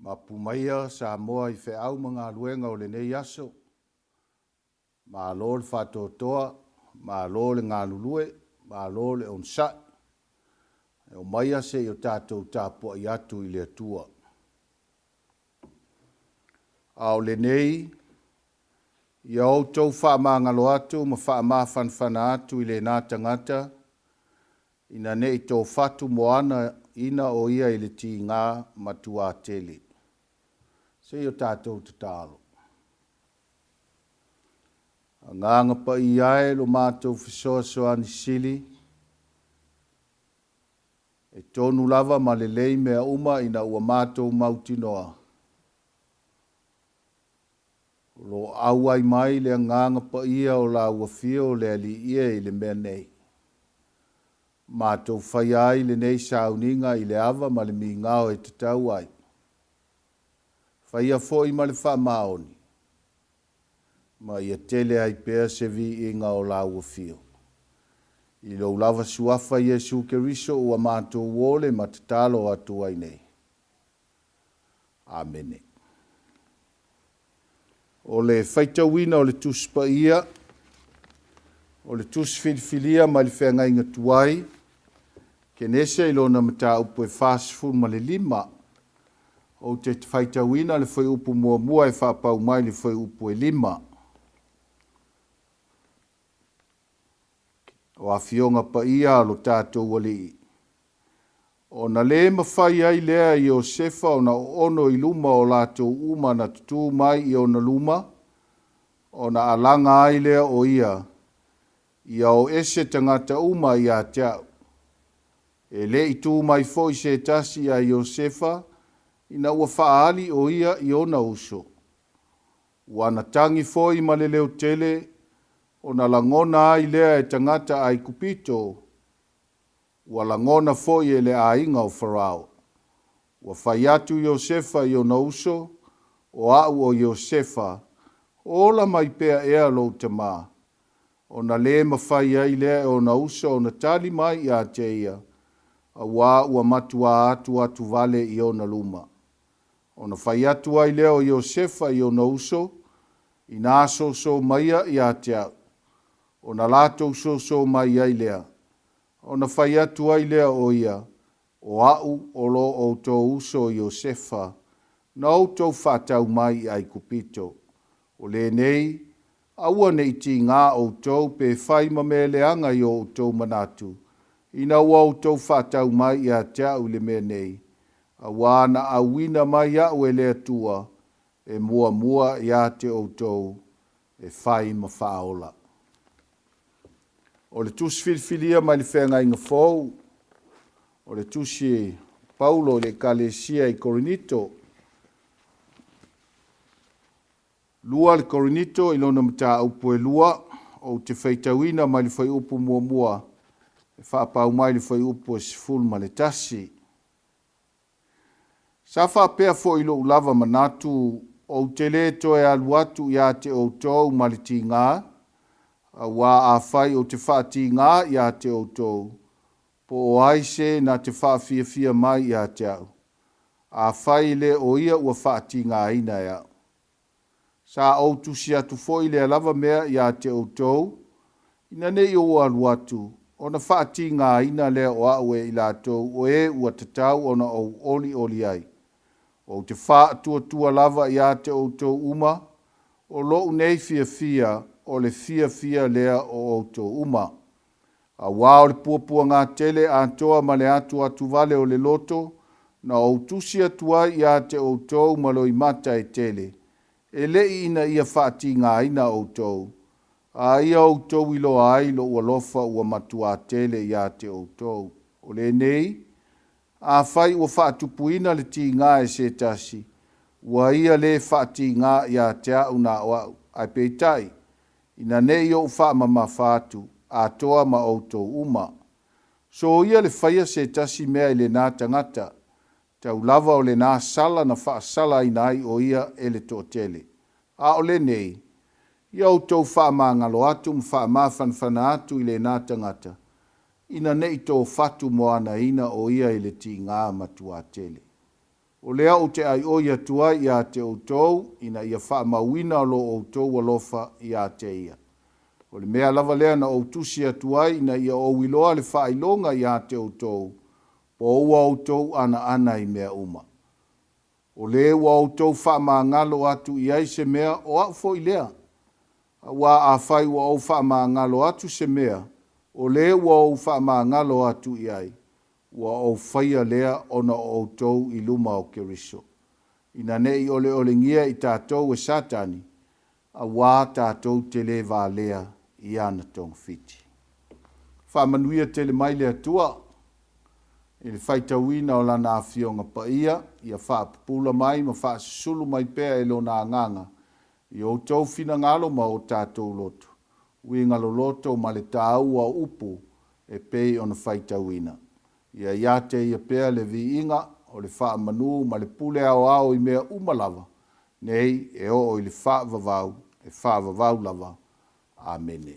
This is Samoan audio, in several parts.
Mapu maia Samoa i feau ma galuega o lenei aso. Malo le faatoatoa, malo le galulue, malo le onosai. E omaia se i o tatou tapuai atu i le Atua. A o lenei, ia outou faamagalo atu ma faamafanafana atu i lena tagata ina ne i tofatu moana ina o ia i le tiga matua tele. Se i o tatou tatalo. Agaga Paia e lo matou fesoasoani sili, e tonu lava ma lelei mea uma ina ua matou mautinoa, o lo o auai mai le Agaga Paia o Lau Afio le Alii e i le mea nei. Matou faia ai lenei sauniga i le ava ma le migao e tatau ai. Faia foi ma le faamaoni, ma ia tele ai pea se viiga o Lau Afio. I Lou lava Suafa Iesu Keriso ua matou ole ma tatalo atu ai nei. Amene. O le faitauina o le Tusi Paia, o le Tusi Filifilia mai le Feagaiga Tuai, Kenese i lona mataupu e 45. Ou te faitauina le fuaiupu muamua e faapau mai le fuaiupu e 5. O Afioga Paia a lo tatou Alii, ona le mafai ai lea e Iosefa ona oono i luma o latou uma na tutū mai i ona luma, ona alaga ai lea o ia, ia o ese tagata uma ia te au. E le i tu mai foi se tasi ia Iosefa ina ua faaali o ia i ona uso. Ua na tagi foi ma le leo tele, ona lagona ai lea e tagata Aikupito, ua lagona foi e le aiga o Farao. Ua fai atu Iosefa i ona uso, O au o Iosefa, o ola mai pea ea lou tama? Ona le mafai ai lea e ona uso ona tali mai ia te ia, auā ua matuā atuatu vale i ona luma. Ona fai atu ai lea o Iosefa i ona uso, Inā soso maia ia te au. Ona latou soso mai ai lea. Ona fai atu ai lea o ia, O au o lo outou uso Iosefa, na outou faatau mai i Aikupito. O lenei, aua ne i tigā outou pe fai ma mea leaga i o outou manatu, ina ua outou faatau mai ia te au i le mea nei, auā na auina mai au e le Atua e muamua ia te outou e fai ma faaola. O le Tusi Filifilia mai le Feagaiga Fou, o le Tusi Paulo i le Ekalesia i Korinito, 2 le Korinito i lona mataupu e 2, ou te faitauina mai le fuaiupu muamua e faapau mai le fuaiupu e 11. Sa faapea foi lou lava manatu ou te lē toe alu atu ia te outou ma le tigā, auā afai ou te faatigā ia te outou, po o ai se na te faafiafia mai ia te au, afai e le o ia ua faatigāina e au. Sa ou tusi atu foi lea lava mea ia te outou, ina ne i ou alu atu, ona faatigaina lea o au e i latou o e ua tatau ona ou olioli ai. Ou te faatuatua lava ia te outou uma, o lou nei fiafia, o le fiafia lea o outou uma. Auā o le puapuagā tele atoa ma le atuatuvale o le loto, na ou tusi atu ai ia te outou ma loimata e tele, e le i ina ia faatigaina outou, a ia outou iloa ai lou alofa ua matuā tele ia te outou. O lenei, afai ua faatupuina le tigā e se tasi, ua ia lē faatigā ia te au na o au, ae peitai, ina ne i ou faamamafa atu, atoa ma outou uma. Soia le faia se tasi mea i lenā tagata, tau lava o lenā sala na faasalaina ai o ia e le toatele. A o lenei, ia outou faamagalo atu ma faamafanafana atu i lenā tagata, ina ne i tofatu moanaina o ia i le tigā matuā tele. O lea ou te ʻaiʻoi atu ai iā te ʻoutou, ina ia faamauina lo ʻoutou alofa iā te ia. O le mea lava lea na ou tusi atu ai ina ia ou iloa le faailoga iā te ʻoutou, po ua ʻoutou ʻanaʻana i mea uma. O lē ua ʻoutou faamagalo atu i ai se mea, o aʻu foi lea. Auā afai ua ou faamagalo atu se mea, o lē ua ou faamagalo atu i ai, ua ou faia lea ona o ʻoutou i luma o Keriso. Ina ne i oleolengia i tatou e Satani, auā tatou te lē valea i ana togafiti. Faamanuia tele mai le Atua i le faitauina o Lana Afioga Paia, ia faapupula mai ma faasusulu mai pea e Lona Agaga i outou finagalo ma o tatou loto, uiga loloto ma le tāua o upu e pei ona faitauina. Ia ia te ia pea le viiga o le faamanū ma le pule aoao i mea uma lava, nei e oo i le faavavau, e faavavau lava. Amene.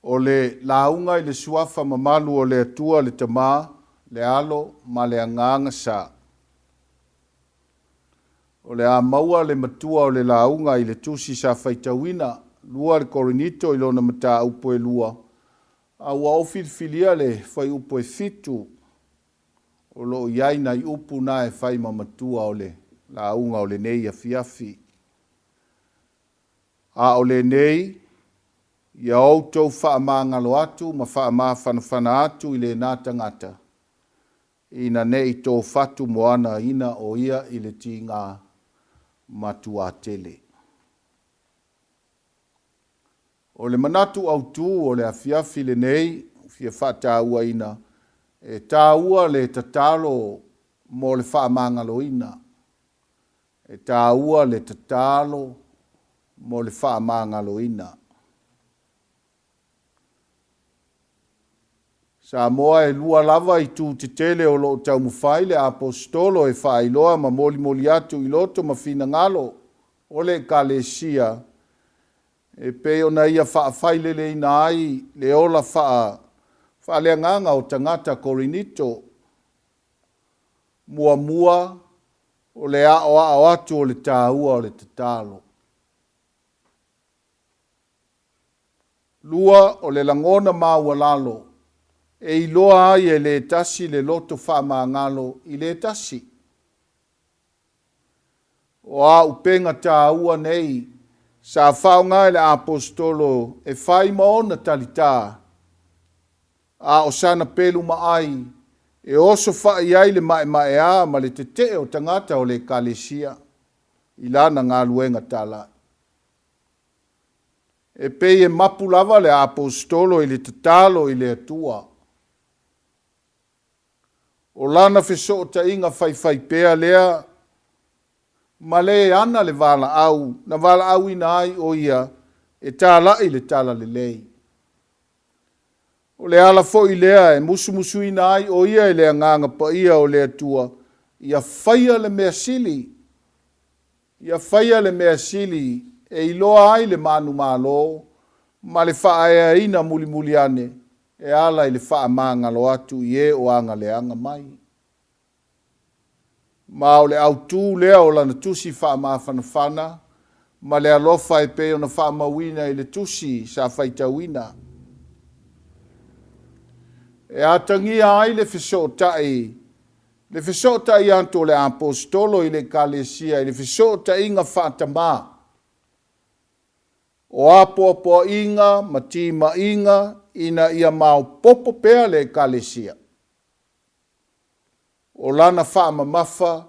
O le lauga i le Suafa mamalu o le Atua le Tama, le Alo ma le Agaga Sa. O le a maua le matua o le lauga i le tusi sa faitauina, 2 le Korinito i lona mataupu e lua, a ua ou filifilia le fuaiupu e fitu o lo o i ai nai upu na e fai ma matua o le lauga o lenei afiafi. A o lenei, ia outou faamagalo atu ma faamafanafana atu i lena tagata, ina ne i tofatu moanaina o ia i le tiga matua tele. O le manatu autū o le afiafi lenei ua fia faatauaina, e taua le tatalo mo le faamagaloina. E taua le tatalo mo le faamagaloina. Samoa e lua lava itu tetele o lo o taumafai le Aposetolo e faailoa ma molimoli atu i loto ma finagalo o le Ekalesia e pei ona ia faafaileleina ai le ola faa faaleagaga o tagata Korinito. Muamua, o le aoao atu o le taua o le tatalo. 2, o le lagona maualalo e iloa ai e le tasi le loto faamagalo i le tasi. O a upega taua nei sa faaaoga e le Aposetolo e fai ma ona talitā, a o sana pelu maai e osofa'i ai le ma'ema'eā ma le tete'e o tagata o le Ekalesia i lana galuega tala'i. E pei e mapu lava le Aposetolo i le tatalo i le Atua. O lana fesootaiga faifaipea lea ma le ana le valaau na valaauina ai o ia e tala'i le talalelei. O le ala foi lea e musumusuina ai o ia e le Agaga Paia o le Atua ia faia le mea sili, ia faia le mea sili e iloa ai le manumalo ma le faaeaina mulimuli ane e ala i le faamagalo atu i e o agaleaga mai. Ma o le autū lea o lana tusi faamafanafana ma le alofa e pei ona faamauina i le tusi sa faitauina. E atagia ai le fesootai, le fesootai atu o le Aposetolo i le Ekalesia i le fesootaiga faatamā, o apoapoaiga ma timaiga ina ia maopoopo pea le Ekalesia. O lana faamamafa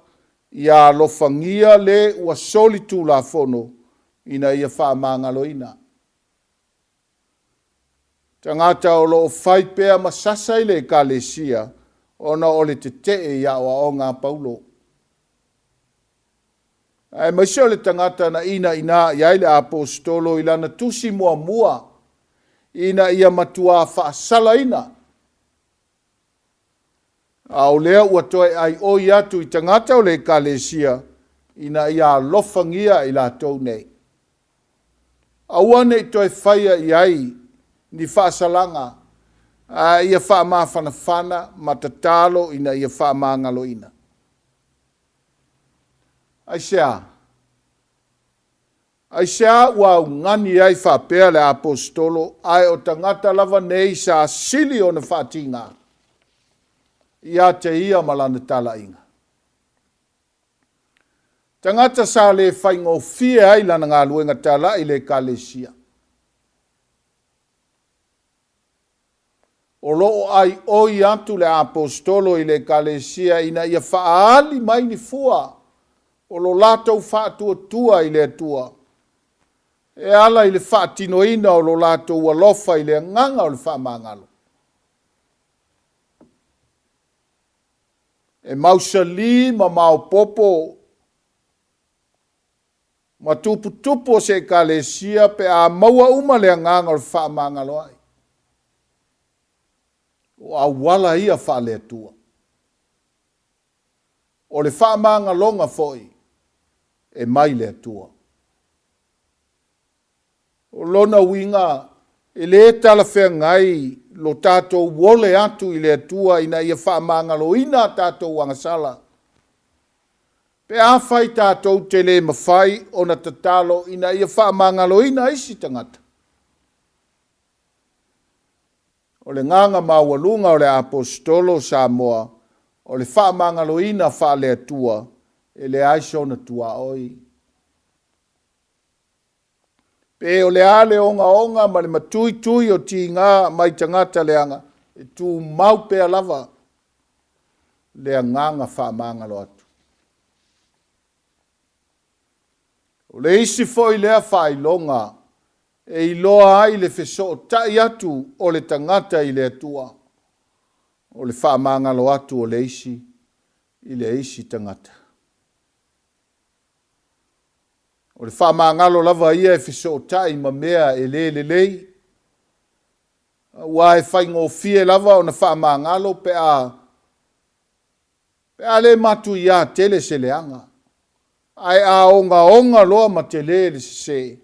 ia alofagia le ua soli tulafono ina ia faamagaloina. Tagata o lo o fai pea ma sasa i le Ekalesia ona o le tetee i aoaoga a Paulo. Aemaise o le tagata na inaina i ai le Aposetolo i lana tusi muamua ina ia matuā faasalaina A o lea ua toe ʻaiʻoi atu i tagata o le Ekalesia ina ia alofagia i latou nei. Aua ne i toe faia i ai ni faasalaga, a ia faamafanafana ma tatalo ina ia faamagaloina. Aisea? Aisea ua augani ai faapea le Aposetolo, ae o tagata lava nei sa sili ona faatiga ia te ia ma lana talaiga? Tagata sa le faigofie ai lana galuega talai i le Ekalesia. O lo o aioi atu le Aposetolo i le Ekalesia ina ia faaali mai ni fua o lo latou faatuatua i le Atua e ala i le faatinoina o lo latou alofa i le agaga o le faamagalo. E mausali ma maopoopo ma tuputupu o se Ekalesia pe a maua uma le agaga o le fefaamagaloa'i. O auala ia faale-Atua. O le faamagaloga foi e mai le Atua. O lona uiga, e lē talafeagai lo tatou ole atu i le Atua ina ia faamagaloina a tatou agasala, pe afai tatou te le mafai ona tatalo ina ia faamagaloina isi tagata. O le gaga maualuga o le Aposetolo o Samoa, o le faamagaloina faale-Atua, e leai sona tuaoi. Pe o le a le ogaoga ma le matuitui o tiga mai tagata leaga, e tumau pea lava le agaga faamagalo atu. O le isi foi lea faailoga e iloa ai le fesootai atu o le tagata i le Atua, o le faamagalo atu o le isi i le isi tagata. O le faamagalo lava ia e fesootai ma mea e le lelei, aua e faigofie lava ona faamagalo pe a pe a le matuia tele se leaga, ae a ogaoga loa ma tele le sese,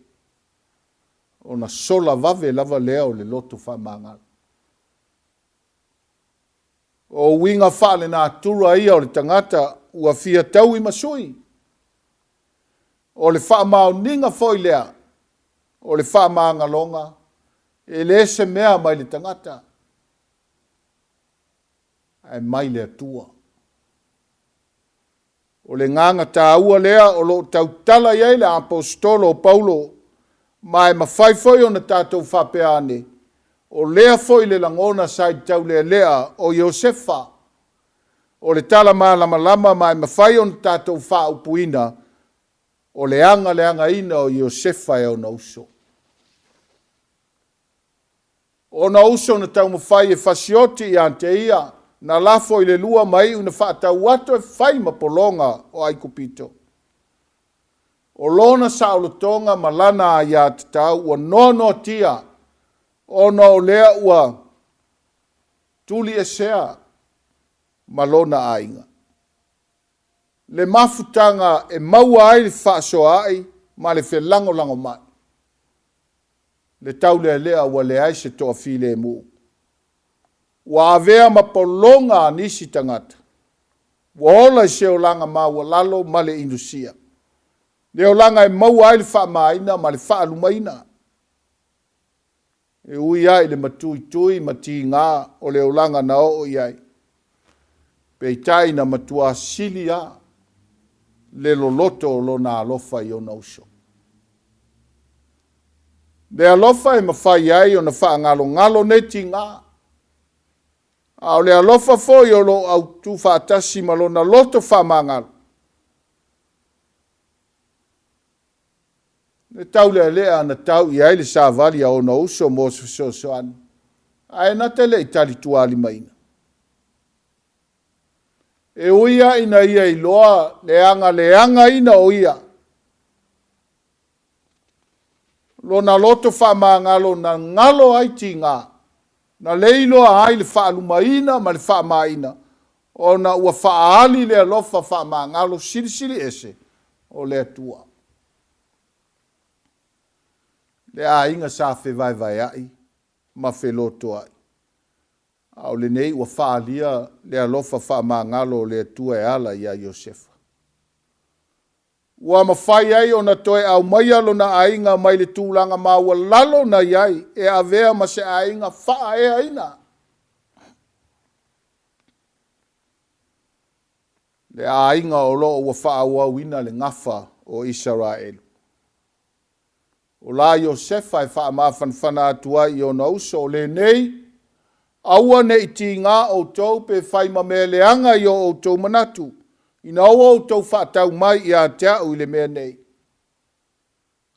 ona sola vave lava lea o le loto faamagalo. O uiga faalenatura ia o le tagata ua fia taui ma sui. O le faamaoniga foi lea o le faamagaloga e le se mea mai le tagata, ae mai le Atua. O le gaga taua lea o lo o tautala i ai le Aposetolo o Paulo, ma e mafai foi ona tatou faapea ane, o lea foi le lagona sa i le taulealea o Iosefa. O le tala malamalama ma e mafai ona tatou faaupuina, o le agaleagaina o Iosefa e ona uso. Ona uso na taumafai e fasioti ia te ia, na lafo i le lua ma iu na faatau atu e fai ma pologa o Aikupito. O lona saolotoga ma lana aiatatau ua noanoatia ona o lea ua tuliesea ma lona aiga. Le mafutaga e maua ai le fefaasoaai ma le felagolagomai. Le taulealea ua leai se toafilemu. Ua avea ma pologa a nisi tagata. Ua ola i se olaga maualalo ma le inusia. Le olaga e maua ai le faamaina ma le faalumaina. E ui lava i le matuitui ma tiga o le olaga na oo i ai, peitai na matua sili lava le loloto o lona alofa i ona uso. Le alofa e mafai ai ona faagalogalo nei tiga, a o le alofa foi o lo o autu faatasi ma lona loto faamagalo. Le taulealea na tau i ai le savali a ona uso mo se fesoasoani, ae na te le i talitualimaina. E ui lava ina ia iloa le agaleagaina o ia, lona loto faamagalo na galo ai tiga, na le iloa ai le faalumaina ma le faamaina, ona ua faaali le alofa faamagalo silisili ese o le Atua. Le aiga sa fevaevaea'i ma felotoa'i, a o lenei ua faaalia le alofa faamagalo o le Atua e ala iā Iosefa. Ua mafai ai ona toe aumaia lona aiga mai le tulaga maualalo na i ai e avea ma se aiga faaeaina. Le aiga o lo o ua faaauauina le gafa o Isaraelu. O la Iosefa e faamafanafana atu ai i ona uso, o lenei, aua ne i tiga outou pe fai ma mea leaga i o outou manatu, ina ua outou faatau mai ia te au i le mea nei,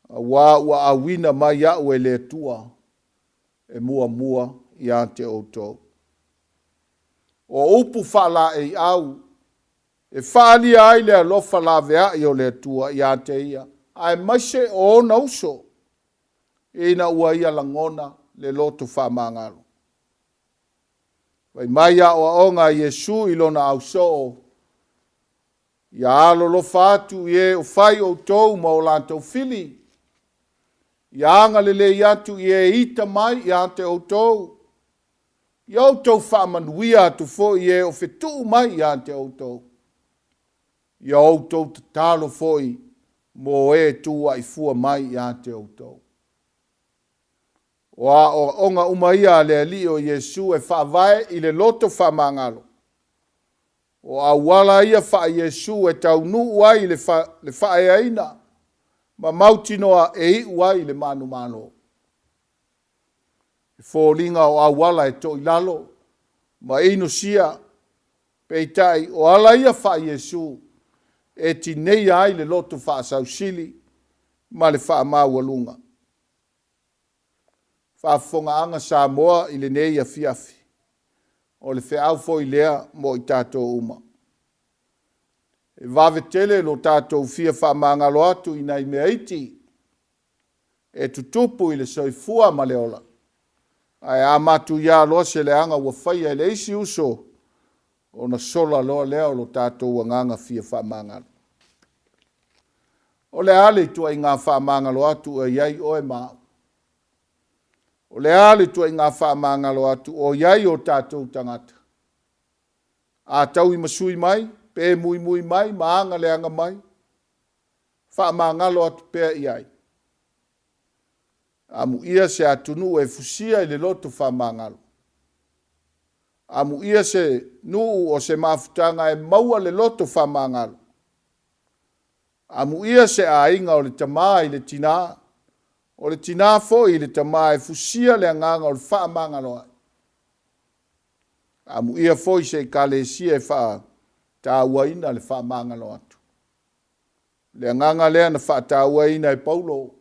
auā ua auina mai au e le Atua e muamua ia te outou. O upu faalaeiau e faaalia ai le alofa laveai o le Atua ia te ia, aemaise o ona uso, ina ua ia lagona le loto faamagalo. Fai mai aoaoga a Iesu i lona ausoo, Ia alolofa atu i e o fai outou ma o latou fili, ia agalelei atu i e ita mai ia te outou, Ia outou faamanuia atu foi i e o fetuu mai ia te outou. Ia outou tatalo foi mo e tuuai fua mai ia te outou. O aoaoga uma ia a le Alii o Iesu e faavae i le loto faamagalo. O auala ia faa-Iesu e taunuu ai i le, fa, le faaeaina ma mautinoa e iu ai i le manumalo. E foliga o auala e toilalo ma inosia, peitai o ala ia faa-Iesu e tineia ai le loto faasausili ma le faamaualuga. Faafofogaaga Samoa i lenei afiafi, o le feau foi lea mo i tatou uma. E vave tele lo tatou fia faamagalo atu i nai mea iti e tutupu i le soifua ma le ola, ae a matuia loa se leaga ua faia e le isi uso, ona sola loa lea o lo tatou agaga fia faamagalo. O le a le ituaiga faamagalo atu o i ai oe ma au? O le a le ituaiga faamagalo atu o i ai o tatou tagata? A tauimasui mai, pe muimui mai ma aga leaga mai, faamagalo atu pea i ai. Amuia se atunuu e fusia i le loto faamagalo. Amuia se nuu o se mafutaga e maua le loto faamagalo. Amuia se aiga o le tama i le tinā, o le tinā foi i le tama e fusia le agaga o le faamagaloai. Amuia foi se ekalesia e faatauaina le faamagalo atu. Le agaga lea na faatauaina e Paulo.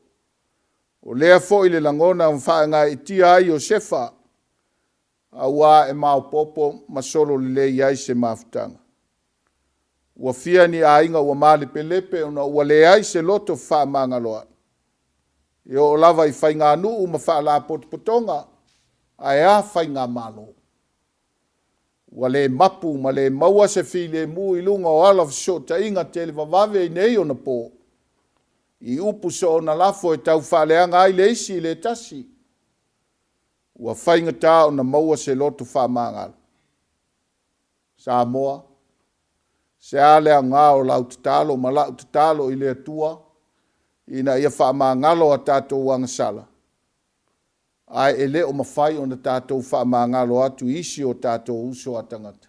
O lea foi le lagona na faagaeetia ai Iosefa, auā e maopoopo ma sololelei ai se mafutaga. Ua fia ni aiga ua malepelepe ona ua leai se loto fefaamagaloai. E oo lava i faiganuu ma faalapotopotoga, ae a faigamalo? Ua le mapu ma le maua se filemu i luga o ala o fesootaiga televavave i nei ona po, i upu soona lafo e tau faaleaga ai le isi i le tasi, ua faigata ona maua se loto faamagalo. Samoa, se a le aoga o lau tatalo ma la'u tatalo i le Atua ina ia faamagalo a tatou agasala, ae e le o mafai ona tatou faamagalo atu i isi o tatou uso a tagata.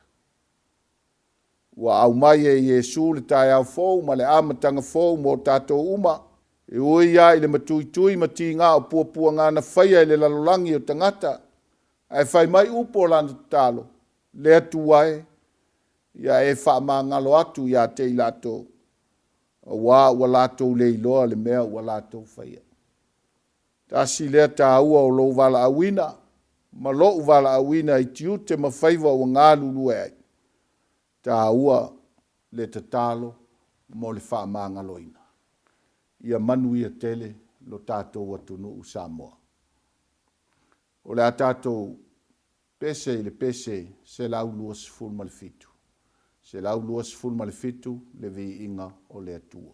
Ua aumai e Iesu le taeao fou ma le amataga fou mo tatou uma, e ui lava i le matuitui ma tiga o puapuaga na faia e le lalolagi o tagata, ae fai mai upu o lana tatalo, Le Atua e, ia e faamagalo atu ia te i latou, auā ua latou le iloa le mea ua latou faia. Tasi lea taua o lou valaauina ma lo'u valaauina i tiute ma faiva ua galulue ai. Taua le tatalo mo le faamagaloina. Ia manuia tele lo tatou atunuu Samoa. O le a tatou pese i le pese 127. 127 le viiga o le Atua.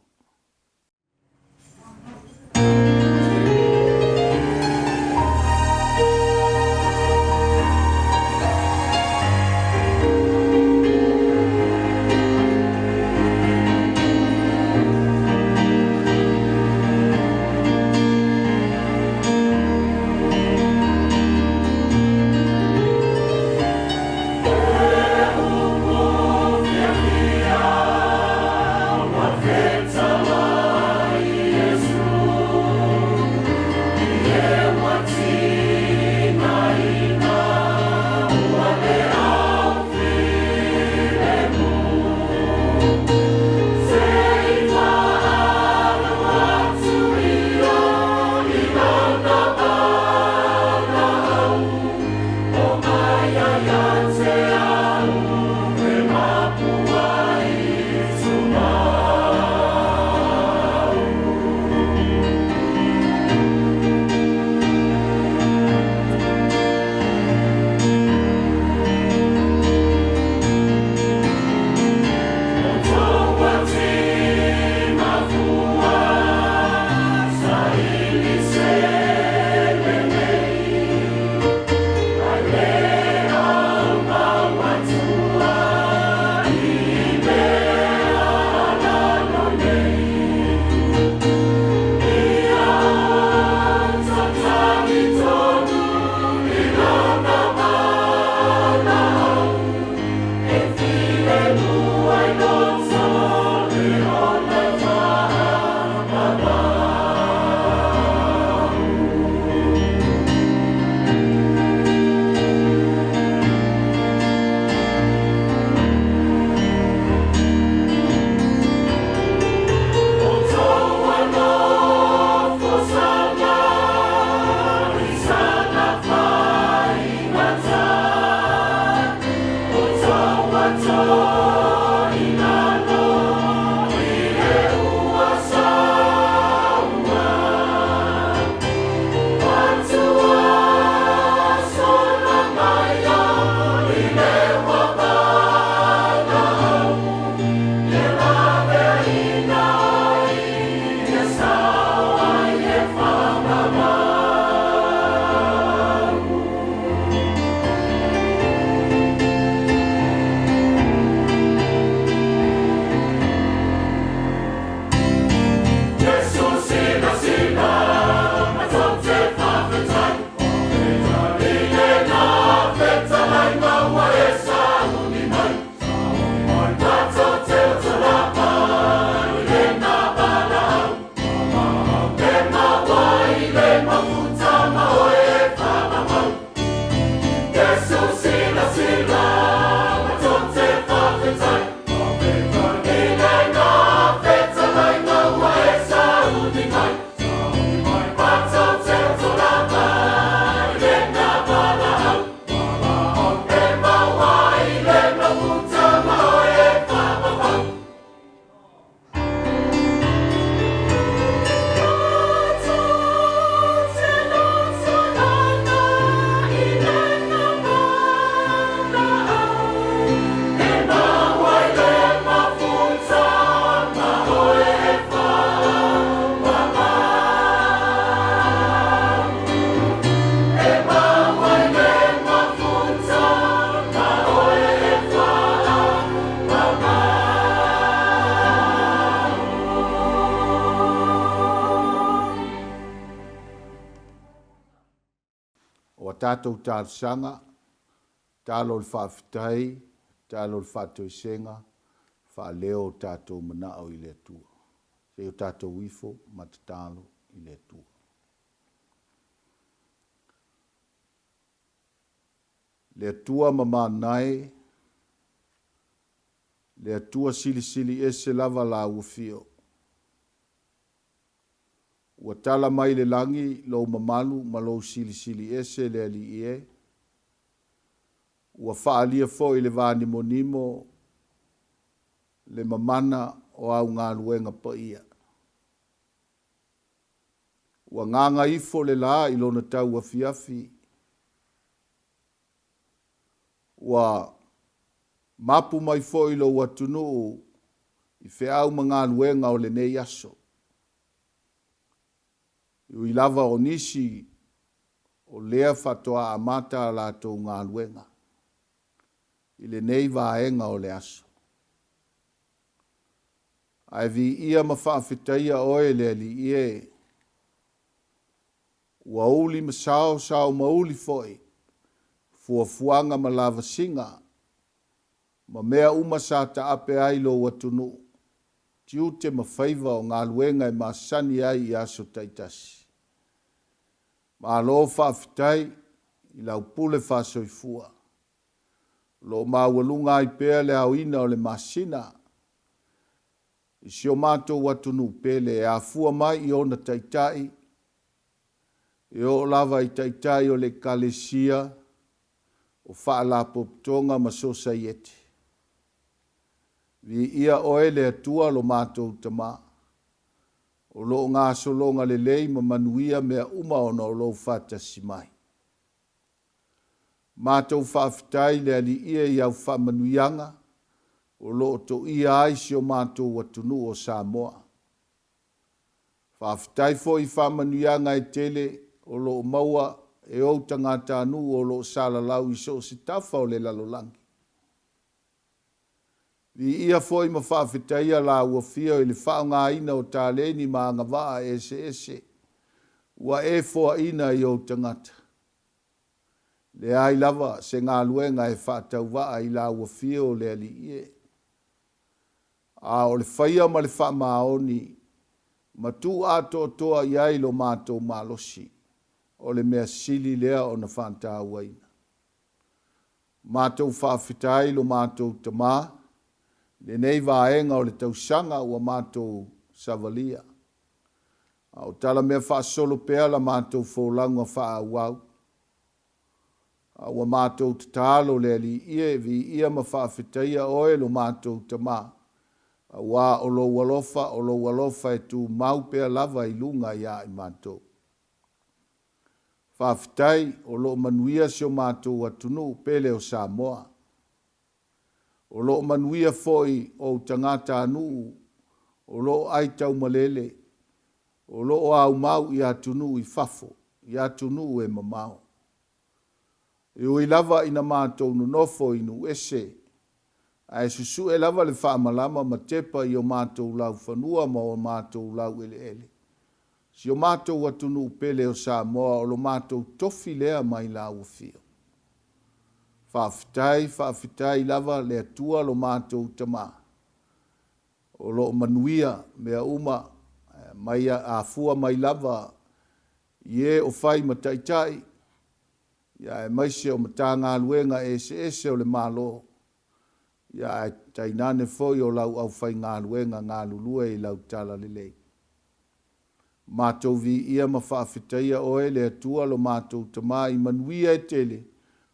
tatou talosaga, talo o le faafetai, talo o le faatoesega, faaleo o tatou manao i le Atua. Se i o tatou ifo ma tatalo i le Atua. Le Atua mamana e, le Atua silisili ese lava Lau Afio. Ua tala mai le lagi Lou mamalu ma Lou silisili ese le Alii e. Ua faaalia foi le vanimonimo le mamana o Au galuega paia. Ua gagaifo le la i lona tauafiafi, ua mapu mai foi lou atunuu i feau ma galuega o lenei aso. E ui lava o nisi o lea faatoa amata a latou galuega i lenei vaega o le aso. Ae viia ma faafetaia oe le Alii e, ua uli ma sao, sao ma uli foi fuafuaga ma lavasiga ma mea uma sa taape ai lou atunuu, tiute ma faiva o galuega e masani ai i aso taitasi. Malo faafetai i lau pule faasoifua. O lo o maualuga ai pea le aoina o le masina i si o matou atunuu pele e afua mai i ona taitai, e oo lava i taitai o le Ekalesia, o Faalapotopotoga ma Sosaiete. Viia oe le Atua lo matou Tama, o lo o gasologa lelei ma manuia mea uma ona o lou faatasi mai. Matou faafetai i le Alii i au faamanuiaga o lo o toia ai si o matou atunuu o Samoa. Faafetai foi i faamanuiaga e tele o lo o maua e ou tagatanuu o lo o salalau i so o se tafa o le lalolagi. Viia foi ma faafetaia la Afio i le faaaogaina o taleni ma agavaa eseese ua e foaina i ou tagata. Leai lava se galuega e faatauvaa i lau Afio le Alii e. A o le faia ma le faamaoni ma tuu atoatoa i ai lo matou malosi, o le mea sili lea ona faatauaina. Matou faafetai lo matou Tama i lenei vaega o le tausaga ua matou savalia. A o tala mea faasolo pea la matou folauga faaauau. A ua matou tatalo le Alii e viia ma faafetaia oe lo matou Tama, auā o lou alofa, o lou alofa e tumau pea lava i luga ia i matou. Faafetai o lo o manuia si o matou atunuu pele o Samoa. O lo o manuia foi ou tagatanuu o lo o aitaumalele, o lo o aumau i atunuu i fafo, i atunuu e mamao. E ui lava ina matou nonofo i nuu ese, ae susue lava le faamalama ma tepa i o matou laufanua ma o matou laueleele. Si o matou atunuu pele o Samoa o lo matou tofi lea mai lau Afio. Faafetai, faafetai lava le Atua lo matou Tama, o lo o manuia mea uma mai afua mai lava i e o fai ma taitai, ia aemaise o Matagaluega eseese o le Malo, ia ae tainane foi o lau aufaigaluega galulue i lau talalelei. Matou viia ma faafetaia oe le Atua lo matou Tama i manuia e tele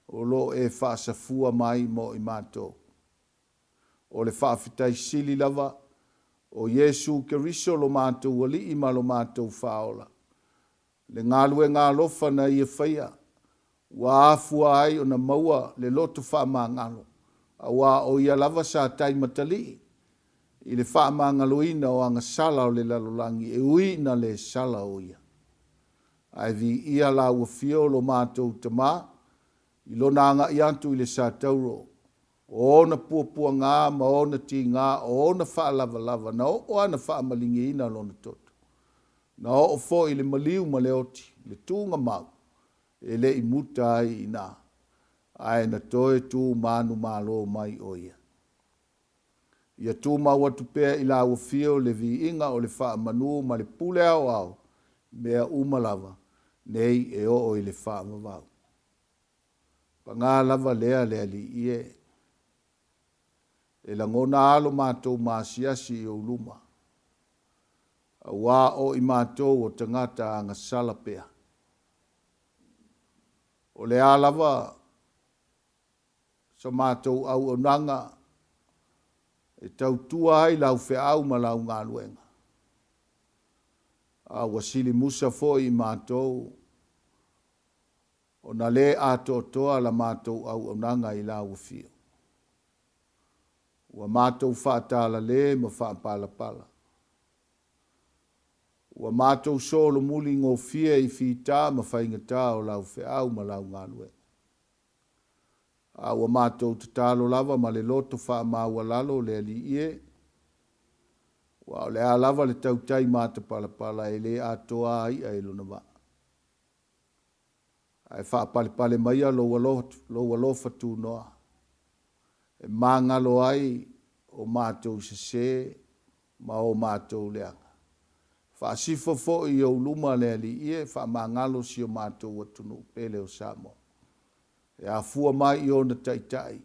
o lo o e faasafua mai mo i matou. O le faafetai sili lava o Iesu Keriso lo matou Alii ma lo matou Faaola, le galuega alofa na Ia faia, ua afua ai ona maua le loto faamagalo, auā o Ia lava sa taimatalii i le faamagaloina o agasala o le lalolagi e ui ina le sala o Ia. Ae viia lau Afio lo matou Tama i Lona agai atu i le satauro, o Ona puapuaga ma Ona tiga, o Ona faalavalava, na oo lava na faamaligiina Lona toto. Na oo foi i le maliu ma le oti, le tuugamau. E le i muta ai i inā, ae na toe tu manumalo mai ʻo ia. Ia tumau atu pea i lau afio le viiga o le faamanu ma le pule aoao i mea uma lava nei e oo i le faavavau. Paga lava lea le Alii e! E lagona lava lo matou maasiasi i ou luma, auā o i matou o tagata agasala pea. O le a lava sa matou auaunaga e tautua ai lau feau ma lau galuega, a ua silimusa foi i matou ona le atoatoa la matou auaunaga i lau afio. Ua matou faatalale ma faapalapala. Ua matou solomuli gofie i fita ma faigata o lau feau ma lau galuega. A ua matou tatalo lava ma le loto faamaualalo le Alii e, aua o le a lava le tautai matapalapala e le atoa a i'a i lona vaa. Ae faapalepale maia lou alofa tunoa e magalo ai o matou sese ma o matou leaga. Faasifo foi i ou luma le Alii e, faamagalo si o matou atunuu pele o Samoa. E afua mai i ona taitai,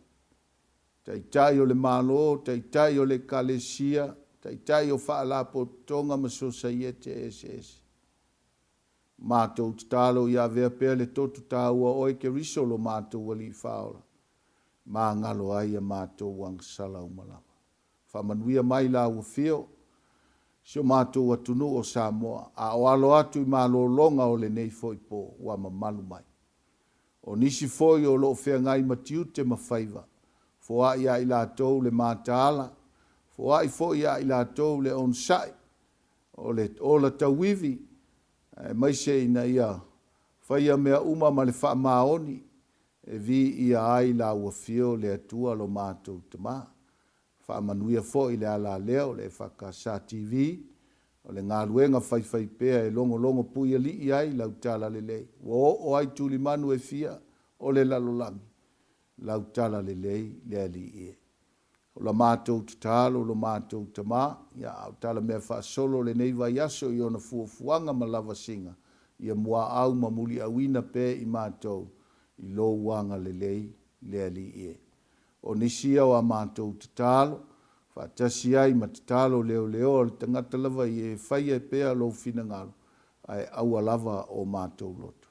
Taitai o le Malo, Taitai o le Ekalesia, Taitai o Faalapotopotoga ma Sosaiete eseese. Matou tatalo ia avea pea le toto taua o Oe Keriso lo matou Alii Faaola, magalo ai a matou agasala uma lava. Faamanuia mai Lau Afio si o matou atunuu o Samoa, a o alo atu i malologa o lenei foi po ua mamalu mai. O nisi foi o lo o feagai ma tiute ma faiva, foai ia i latou le mataala, foai foi ia i latou le onosai, o le ola tauivi, aemaise ina ia faia mea uma ma le faamaoni e viia ai Lau Afio le Atua lo matou Tama. Faamanuia foi le alalea o le EFKS TV, o le galuega faifaipea e logologo puialii ai lau talalelei, ua oo ai tulimanu e fia o le lalolagi lau talalelei le Alii e. O la matou tatalo lo matou Tama, ia a o tala mea faasolo lenei vaiaso i ona fuafuaga ma lavasiga, ia muaau ma muliauina pea i matou i lou agalelei le Alii e. O nisi ia o a matou tatalo, faatasi ai ma tatalo leoleoa o le tagata lava ia e faia pea lou finagalo, ae aua lava o matou loto.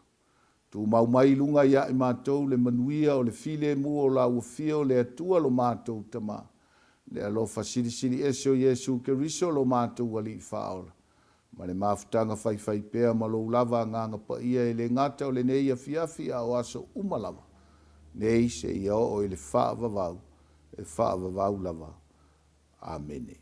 Tumau mai i luga ia i matou le manuia o le filemu o lau Afio le Atua lo matou Tama, le alofa silisili ese o Iesu Keriso lo matou Alii Faaola, ma le mafutaga faifaipea ma lou lava Agaga Paia e le gata o lenei afiafi a o aso uma lava, nei seia oo i le faavavau, e faavavau lava. Amene.